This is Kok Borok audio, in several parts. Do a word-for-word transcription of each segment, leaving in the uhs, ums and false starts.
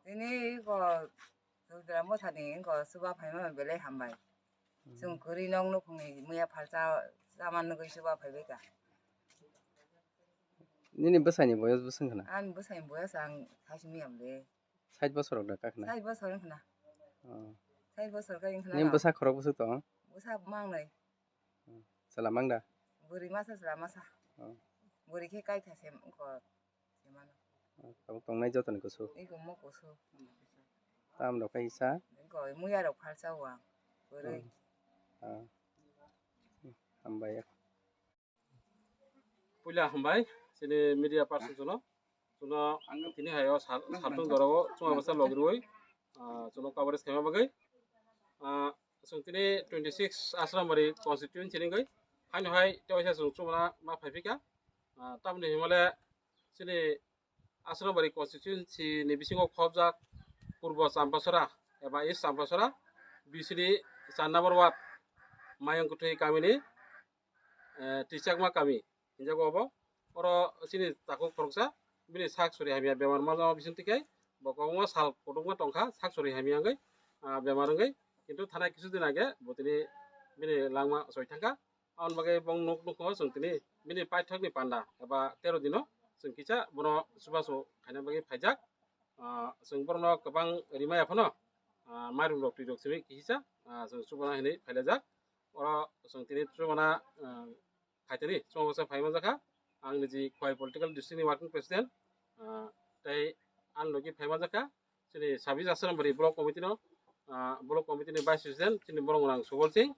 Tini ko Rudra Mothani ko suba phaima belai hambai. Chwng kwrwi nok nukhungni muya phalsa sama nugwi suba phaibai ka. Nini bwsani boyos bwswng khna? Ani bwsani boyos ang saisung miyam le. Sait bosor rok da kakhna? Sait bosor wng khna. Oh. Sait bosor kai wng khna. Nini bwsa khorok bwswk tong? Bwsa mangnai. Chwla mang da? Bwrwi masa chwla masa. Oh. Bwrwi khe kaitha se ko se mano. Oh, tabuk tongnai jotoni kusu. Ego mo kusu. Tam rok kaisa. Ego muya rok phalsa wang. Bwrwi. Oh. Ah. Hambai. Puila hambai chini media person chuno. Chuno tini hayo sal-, saltung dorao chuma bwsa logirwi, ah, chuno coverage khaima bagwi. Ah, chwng tini twenty six Asrambari constituency ni wngwi haino hai tewaisa chwng chumana ma phaiphika. Ah, tamni himale chini Asrambari constituency ni bisingo khobjak Purbo Champasora eba East Champasora bisini char number ward Mayung Kwthwi kamini, eh, Tichakma kami hinjago obo. Oro chini takhuk khoroksa bini sak sori hamya bemar ma jama bising tikhe bo kwbangma sal kotorma tongkha sak sori hamya wngwi, ah, bemar wngwi, kintu thanai kisu din age bo tini bini langma soi thangkha. Aboni bagwi bong nuk nukho chwng tini bini paithakni panda eba tero dino chwng kisa bono chubachu khaina bagwi phaijak. Ah, chwng borokno kwbang rimaya phano, ah, mairum rok twi rok simi kisa, ah, chwng chubana hinwi phailajak. Oro chwng tini chubana, ah, phaitani chwng bwsa phai manjakha. Ang niji Khowai political district ni working president, ah, tei ang logi phai manjakha. Chini sabis Asrambari block committee no, ah, block committee ni vice president chini borok rang Subol Singh.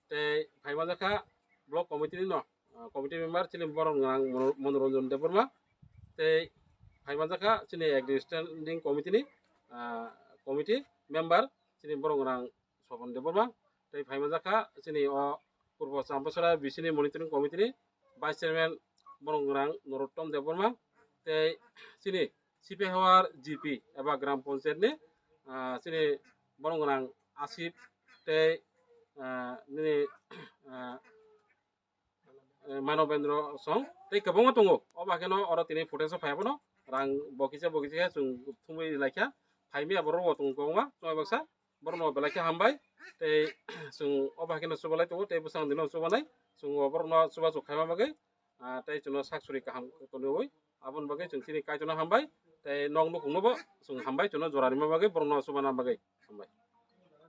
Tei phai manjakha block committee ni no, ah, committee member chini borok rang Mono-, Monoranjan Debbarma. Tei phai manjakha chini executive standing committee ni, ah, committee member chini borok rang Sopon Debbarma. Tei phai manjakha chini o Purbo Champasora bisini monitoring committee ni vice chairman borok rang Norottom Debbarma. Tei chini Sipehawar G P eba Gram Panchayat ni, ah, chini borok rang Asif tei, ah, nini, ah, eh, Manobendra Song tei kwbangma tongo. O bakheno oro tini footage o phai abono rang bokisa bokisa khe chwng thumwi laikha. Phaimya borok bo tongo kwbangma chwng baksa. Borokno belai khe hambai. Tei chwng o bakheno chubalai tongo tei bwsang dino chubanai. Chwng bo borokno chubachu khaima bagwi, ah, tei chwngno sak suri kaham tonwi aboni bagwi chwng chini Kaitorno hambai. Tei nok nukhungno bo chwng hambai chwngno jora rima bagwi borokno chubana bagwi hambai.